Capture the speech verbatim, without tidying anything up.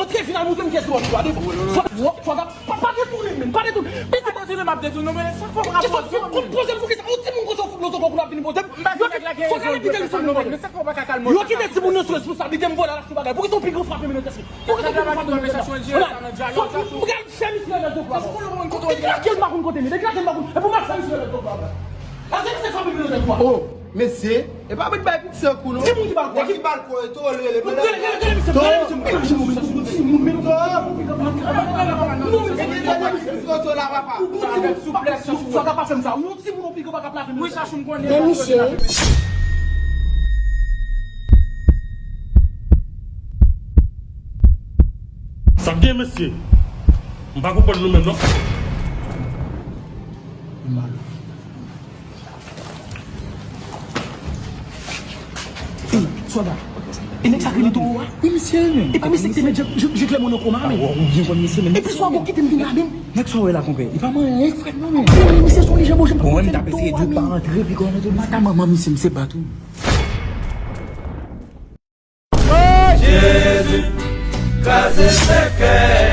Ke final montre m kiyès ki wòch twa devan. Fò, fò, fò, pa, pa detounen, men, pa detounen. Mwen pa detounen, m ap detounen, men sa fò m rapoze m. Kont poze m sou kisa? Yon timoun konsa w fout lòt ankò pou l ap vin poze m. Yo kite, fò gade pite li sou mwen. Yo kite timoun nan sou responsablite m, vòlè al achte bagay. Poukisa w pi gran frape m nan tèt? Poukisa w pi gran frape m nan tèt? Pral fè misye lè de kwa. Deklake m pa konn kote m ye, deklake m pa konn. Epi w mal fè misye lè de kwa. Pase misye frape m nan tèt kwa. Oh, mesye, e pa bout bay piti an kou non. Timoun ki bal kwa. Ki bal kwa, e to rele. Rele, rele, rele misye, rele misye, rele misye, yon timoun, men yon timoun. Ou gon timoun, ou pa ka pa fè m sa. Yon timoun, ou pi gran pa ka plave m nan tèt. Wi, sa chou m konnen. Men misye. Sa k gen, mesye? M pa konprann nou menm, non. Ey, sòlda. E nèg sa k rele Towo a? Wi, misye, men. E pa misye ki te met Jean, Jean, Jean Clermont nan koma, men. Ou byen konn misye, men. Epi swa gon kite m vin la menm. Nèg sa w wè la, konpè. Li pa manyen frè, non, men. Wi, men misye se yon lejann, bon, jan. Bon, mwen, m ta pe eseye di w pa antre pi gran nan tèt mata manman misye, m se bat ou. Jezi, kraze sèkèy.